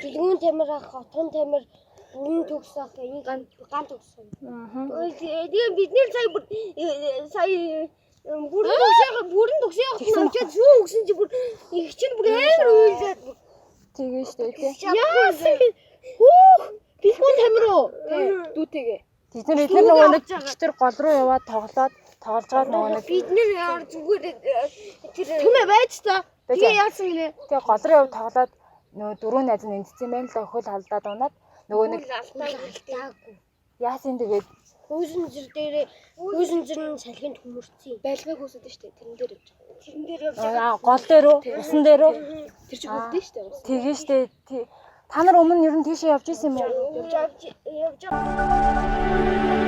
Дэлгүүн тамир ах, Отгон тамир, Бүрэн төгс ах, энэ ган ган төгс. Аа. Тэгээ бид нэр сая бүр сая бүрэн төгсөөх бүрэн төгсөөх нь очиад сүү өгсөн чи бүр их чинь бүр амар уйлаад. Тэгээ штэ тий. Яасан Хөөх. Дэлгүүн тамир уу? Дүүтэйгээ. Тэд нар эдгээр нөгөө нэг тэр гол руу яваад тоглоод тоглож байгаа нөгөө нэг бид нэр яар зүгээр тэр Түмээ байж та. Байж. Тэгээ яасан гинэ? Тэгээ гол руу яваад тоглоод нөгөө дөрөв найз нь эндсэн юм байна л да, хөл халдаад унаад нөгөө нэг алдаагүй. яасан тэгээд Хөөсөн зэр дээрээ хөөсөн зэр нь салхинд хөмөрцөн. Байлгыг хүүсэд штэ. Тэрэн дээр явж байгаа. Тэрэн дээр явж байгаа. аа, гол дээр үү усан дээр үү Тэр чинь хөвдөн штэ. тэгээ штэ тий. Та нар өмнө ер нь тийшээ явж исэн юм уу? Явж явж байгаа.